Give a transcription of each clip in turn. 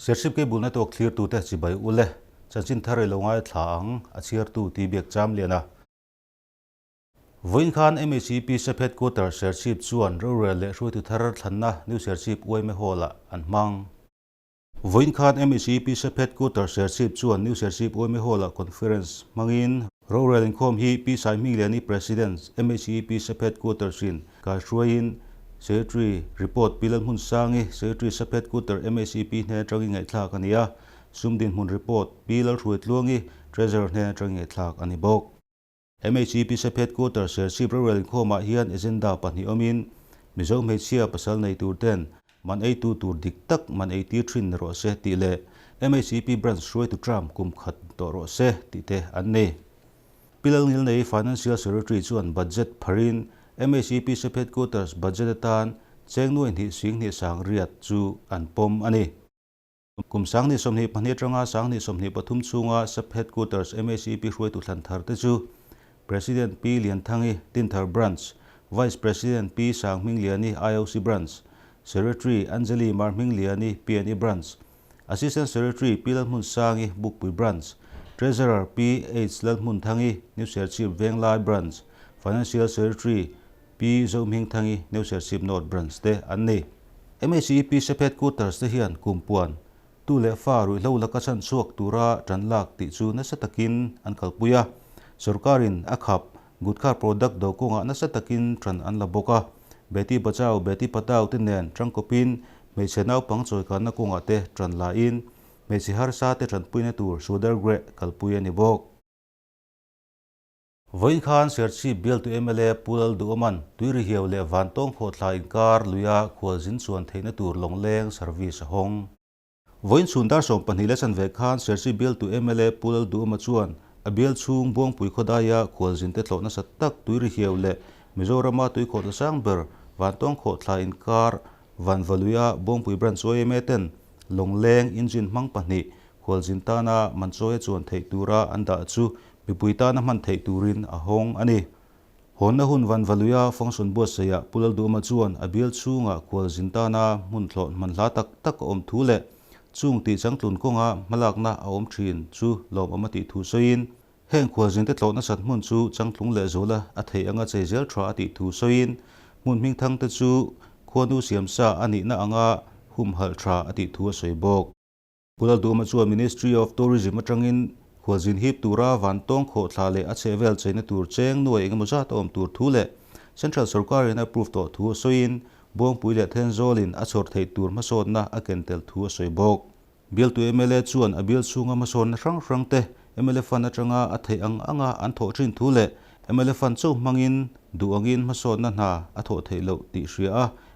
Serchhip Cable Network thlirtute chibai u le, chanchin thar i lo ngaithla ang, a chhiartu ti biak cham lian a. Vawiin khan MHEP Sep Headquarter Serchhip chuan rorel leh hruaitu thar thlanna New Serchhip yma Hall-ah an hmang. Vawiin khan MHEP Sep Headquarter Serchhip chuan New Serchhip yma Hall-ah conference hmangin rorel inkhawm hi Pi Saihmingliani President MHEP Sep Headquarters-in kaihruaiin Secretary report Pi Lalhmunsangi Secretary Sep Headquarter MHEP hnen atangin ngaihthlak a ni a, sum dinhmun report Pi Lalhruaitluangi Treasurer hnen atangin ngaihthlak a ni bawk. MHEP Sep Headquarter Serchhip rorel inkhawmah hian agenda pahnih awmin Mizo hmeichhia pasal nei tur ten man eitu tur dik tak man eitir thin ni rawh se tih leh MHEP Branch hruaitu term kum khat tawh rawh se tih te an ni. Pi Lalngilnei Financial Secretary chuan budget pharin MHEP Sep Headquarters budget atan cheng nuai hnih sing hnih sang riat chu an pawm a ni. Kum 2022 atanga 2023 chhunga Sub Headquarters MHEP hruaitu thlan thar te chu President Pi Lianthangi, Dinthar Branch, Vice President Pi Sanghmingliani, IOC Branch, Secretary Anjali Marhmingliani, PNE Branch, Assistant Secretary Pi Lalhmunsangi, Bukpui Branch, Treasurer Pi H Lalhmunthangi, New Serchhip Venglai Branch, Financial Secretary Pi Zohmingthangi, New Serchhip North Branch te an ni. MHEP Sep Headquarters te hian kum puan, tu leh fa ruihhlo laka chhan chhuak tura tan lak tih chu nasa takin an kalpui a. Sorkarin a khap Gutkha product do kawngah nasa takin tan an la bawk a. Beti Bachao Beti Padao te nen tangkawpin hmeichhe naupang chawikanna kawngah te tan la in hmeichhe harsa te tanpuina tur Sudar Greh kalpui a ni bawk. Vawiin khan Serchhip bialtu mla Pu Lalduhawman Tuirihiau leh Vantawng khawhthla inkar luia khualzin chuan theihna tur lawngleng service a hawng. Vawiin chhun dar 12 leh chanve khan Serchhip bialtu mla Pu Lalduhawma chuan a bial chhung Buangpui khawdaia khualzinte tlawh nasa tak Tuirihiau leh Mizorama tuikhawhthla sang ber Vantawng khawhthla inkar Vanvaluia Buangpui Branch yma ten lawngleng engine hmang pahnih khualzin tana Manchawia chuan theih tura an dah chu Mipui tana hman theih turin a hawng a ni. Hawnna hun Vanvaluia function buatsaihah Pu Lalduhma chuan a bial chhungah khualzin tana hmun thlawh hman hla tak tak a awm thu leh chung tih changtlun kawnga hmalakna a awm thin chu lawmawm a tih thu sawiin, heng khualzinte tlawh nasat hmun chu changtlung leh zuala a theih anga chei zel tha a tih thu sawiin, hmun hmingthangte chu khuanu siamsa a nihna anga humhalh tha a tih thu a sawi bawk. Pu Lalduhma chuan Ministry of Tourism atangin khualzin hip tura vantawng khawhthla leh a chhehvel cheina tur cheng nuai engemaw zat a awm tur thu leh Central sorkarin a approve tawh thu a sawiin Buangpui leh Thenzawlin a chhawr theih tur hmasawnna a ken tel thu a sawi bawk. Bialtu mla chuan a bial chhunga hmasawnna hrang hrang te mla fund atanga a theih ang anga an thawh thin thu leh mla fund chauh hmangin duh angin hmasawnna hna a thawh theih loh tih hria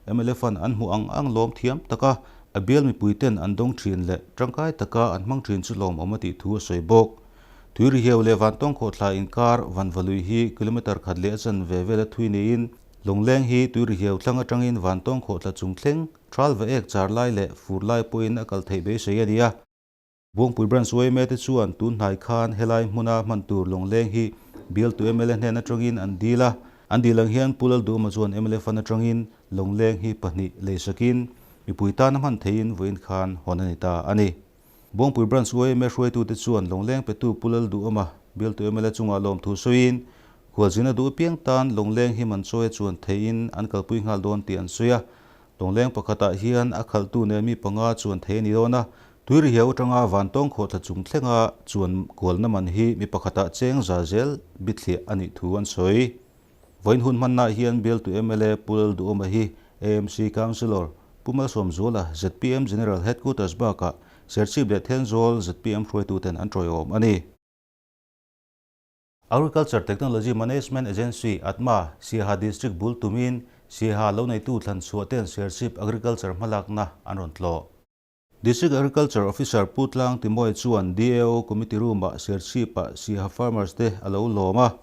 a, mla fund an hmuh ang ang lawm thiam taka a bial mipui ten an dawng thin leh tangkai taka an hmang thin chu lawmawm a tih thu a sawi bawk. Tuirihiau leh Vantawng khawhthla inkar Vanvalui hi kilometre khat leh a chanve vela thui niin Lungleng hi Tuirihiau thlang atangin Vantawng khawhthla chung thleng Thal va ek char lai leh fur lai pawhin a kal theih beisei a ni a. Buangpui Branch yma te chuan tun hnai khan helai hmuna hman tur lawngleng hi bialtu mla hnen atangin an dil a. An dil ang hian Pu Lalduhma chuan mla fund atangin lawngleng hi pahnih leisakin mipui tana hman theihin vawiin khan hawn a ni ta a ni. Buangpui Branch yma hruaitute chuan lawngleng petu Pu Lalduhma bialtu mla chungah lawmthu sawiin khualzina duh apiang tan lawngleng hi man chawi a chuan theihin an kalpui nghal dawn tih an sawi a. Lawngleng pakhatah hian a khalhtu nen mi panga chuan thei a ni dawn a, Tuirihiau atanga Vantawng khawhthla chung thlenga chuan kualna man hi mi pakhatah cheng za zel bithliah a nih thu an sawi. Vawiin hun hmannaah hian bialtu mla Pu Lalduhawma hi AMC Councillor Pu Malsawmzuala zpm General Headquarters bakah Serchhip leh Thenzawl zpm hruaituten an tawiawm a ni. Agriculture Technology Management Agency, ATMA, Siaha District bul tumin Siaha lo neitu thlan chhuah ten Serchhip Agriculture hmalakna an rawn tlawh. District Agriculture Officer Pu Tlang Timoy chuan DAO Committee Room-ah Serchhip-ah Siaha Farmers te a lo lawm a.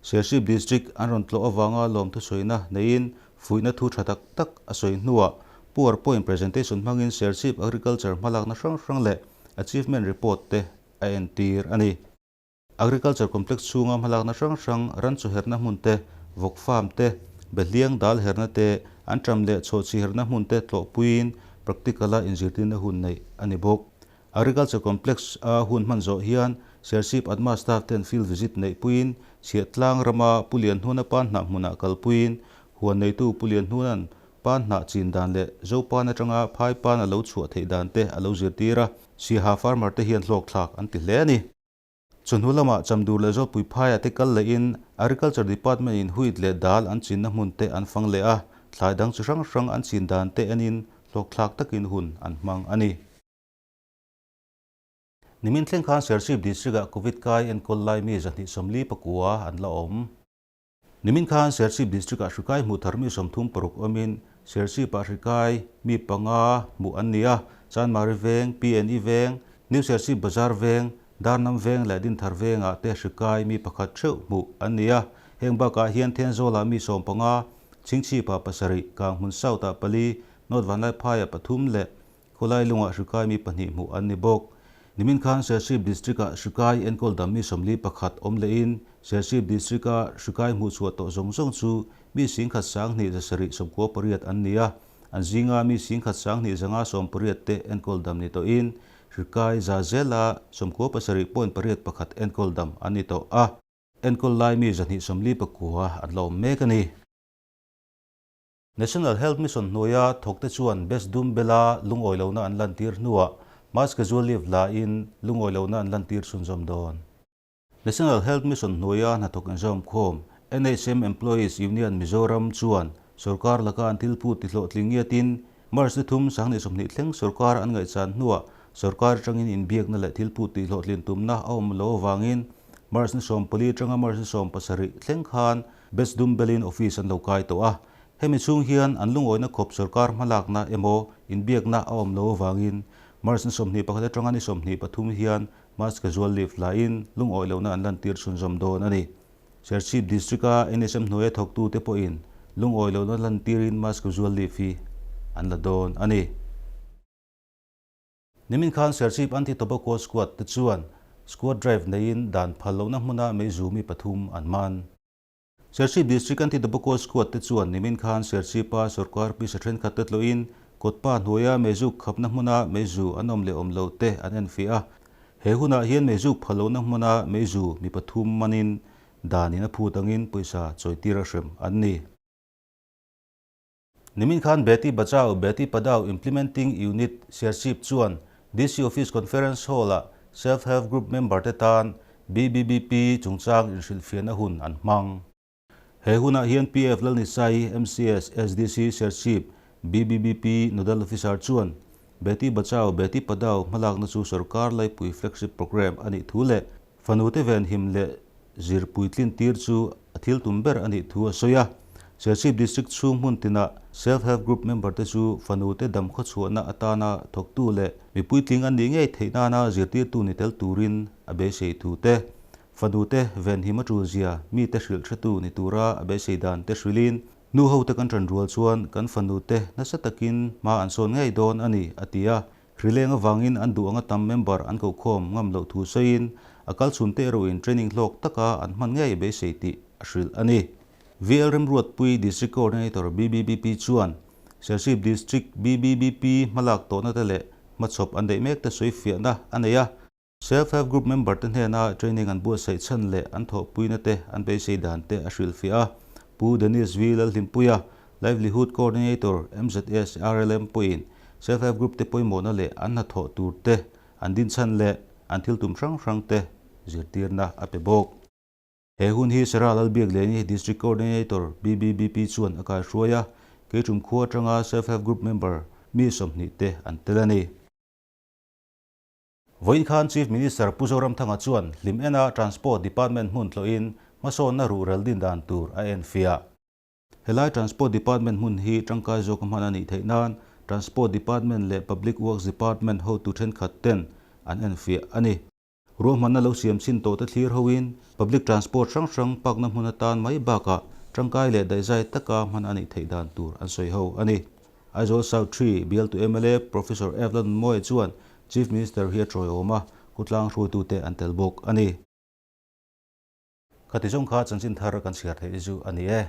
Serchhip District an rawn tlawh avanga lawmthusawiina neiin fuihna thu tha tak tak a sawi hnuah PowerPoint presentation hmangin Serchhip Agriculture hmalakna hrang hrang leh achievement report te a entir a ni. Agriculture Complex chhunga hmalakna hrang hrang, ran chaw herna hmun te, vawk farm te, behliang dal herna te, an ṭam leh chhawhchhi herna hmun te tlawhpuiin practical-a inzirtirna hun neih a ni bawk. Agriculture Complex-a hun hman zawh hian Serchhip ADMA staff ten field visit neih puiin Chhiahtlang rama Pu Lianhnuna pan hnah hmunah kalpuiin huan neitu Pu Lianhnuna'n pan hnah chin dan leh Zopan atanga phai pan a lo chhuah theih dan te a lo zirtir a, Siaha farmer te hian hlawkthlak an ti hle a ni. Chawhnu lamah Chamdur leh Zawlpui phaiah te kal lehin Agriculture Department in wheat leh dal an chinna hmun te an fang leh a, thlai dang chi hrang hrang an chin dan te enin hlawkthlak takin hun an hmang a ni. Nimin thleng khan Serchhip District-ah Covid kai enkawl lai mi 249 an la awm. Nimin khan Serchhip District-ah hrikai hmuh thar mi 36 awmin Serchhip-ah hrikai mi panga hmuh an ni a, Chanmari Veng, PNE Veng, New Serchhip Bazar Veng, Darnam Veng leh Dinthar Vengah te hrikai mi pakhat theuh hmuh an ni a. Heng bakah hian Thenzawlah mi 15, Chhingchhipah pasarih, Kanghmun South-ah pali, North Vanlaiphaiah pathum leh Khawlai lungah hrikai mi pahnih hmuh an ni bawk. Nimin khan Serchhip District-ah hrikai enkawl dam mi 41 awm lehin Serchhip District-a hrikai hmuhchhuah tawh zawng zawng chu mi 1798 an ni a, an zinga mi 12,518 te enkawl dam ni tawhin hrikai za zela 97.81 enkawl dam an ni tawh a, enkawl lai mi 249 an la awm mek a ni. National Health Mission hnuaia thawkte chuan Best Dum Bela lungawi lohna an lantir hnuah Mass Casual Leave lain lungawi lohna an lantir chhunzawm dawn. National Health Mission hnuaia hnathawk inzawmkhawm NHM Employees Union Mizoram chuan sorkar laka an thil phut tihlawhtling ngiatin March ni thum 2020 thleng sorkar an ngaihchan hnuah sorkar atangin inbiakna leh thil phut tihhlawhtlin tumna a awm lo avangin March ni 14 atanga March ni 17 thleng khan Best Dum Belin office an lo kai tawh a, hemi chhung hian an lungawina khawp sorkar hmalakna emaw inbiakna a awm lo avangin March ni 21 atanga ni 23 hian Mass Casual Leave hlain lungawi lohna an lantir chhunzawm dawn a ni. Serchhip District-a NHM hnuaia thawktute pawhin lungawi lohna lantirin Mass Casual Leave hi an la dawn a ni. Nimin khan Serchhip Anti-Tobacco Squad te chuan squad drive neiin dan phal lohna hmuna meizu mi pathum an man. Serchhip District Anti-Tobacco Squad te chuan nimin khan Serchhipa sorkar pisa thenkhat te tlawhin kawtpa hnuaia meizuk khapna hmuna meizu an awm leh awm loh te an enfiah a. He hunah hian meizuk phal lohna hmuna meizu mi pathum manin danin a phut angin pawisa chawitir a hrem an ni. Nimin khan Beti Bachao Beti Padhao Implementing Unit Serchhip chuan DC Office Conference Hall-ah Self Help Group member te tan BBBP chungchang inhrilhfiahna hun an hmang. He hunah hian PF Lalnisai, MCS, SDC Serchhip, BBBP Nodal Officer chuan Beti Bachao Beti Padhao hmalakna chu sorkar laipui flagship programme a nih thu leh Fanute venhim leh zir puitlin tir chu a thil tum ber a nih thu a sawi a. Serchhip District chhung hmun tinah Self Help Group member te chu fanute dam khawchhuahna atana thawktu leh mi puitling an nih ngei theih nana zirtirtu ni tel turin a beisei thu te, fanute venhim a tul zia mite hrilh hretu ni tura a beisei dan te hrilhin nu hote kan ṭan rual chuan kan fanute nasa takin hma an sawn ngei dawn a ni, a ti a. Hrileng avangin an duh anga tam member an kohkhawm ngam loh thu sawiin a kal chhunte erawhin training hlawk taka an hman ngei beisei tih a hrilh a ni. VL Remruatpui District Coordinator BBBP chuan Serchhip District BBBP hmalak tawhna te leh hmachhawp an daih mek te sawi fiahna a nei a. Self Help Group member te hnena training an buatsaih chhan leh an thawhpuina te an beisei dan te a hrilhfiah a. Pu Dennis V. Lalhlimpuia, Livelihood Coordinator, MZS RLM pawhin Self Help Group te pawimawhna leh an hnathawh tur te an din chhan leh an thil tum hrang hrang te zirtirna a pe bawk. He hun hi Sarah Lalbiakliani, District Coordinator, BBBP chuan a kaihruai a, Keiṭum khua atanga Self Help Group member mi 20 te an tel a ni. Vawiin khan Chief Minister Pu Zoramthanga chuan hlim ena Transport Department hmun tlawhin hmasawnna ruhrel din dan tur a enfiah. Helai Transport Department hmun hi tangkai zawka hman a nih theih nan Transport Department leh Public Works Department hotu thenkhat ten an enfiah a ni. Ruahmanna lo siam chhin tawhte thlir hoin Public Transport hrang hrang pakna hmun atan mai bakah tangkai leh daihzai taka hman a nih theih dan tur an sawi ho a ni. Aizawl South 3 bialtu mla Professor F Lalnunmawia chuan Chief Minister hi a tawiawm a, khawtlang hruaitute an tel bawk a ni. Khati zawng kha chanchin thar kan chhiar theih chu a ni e.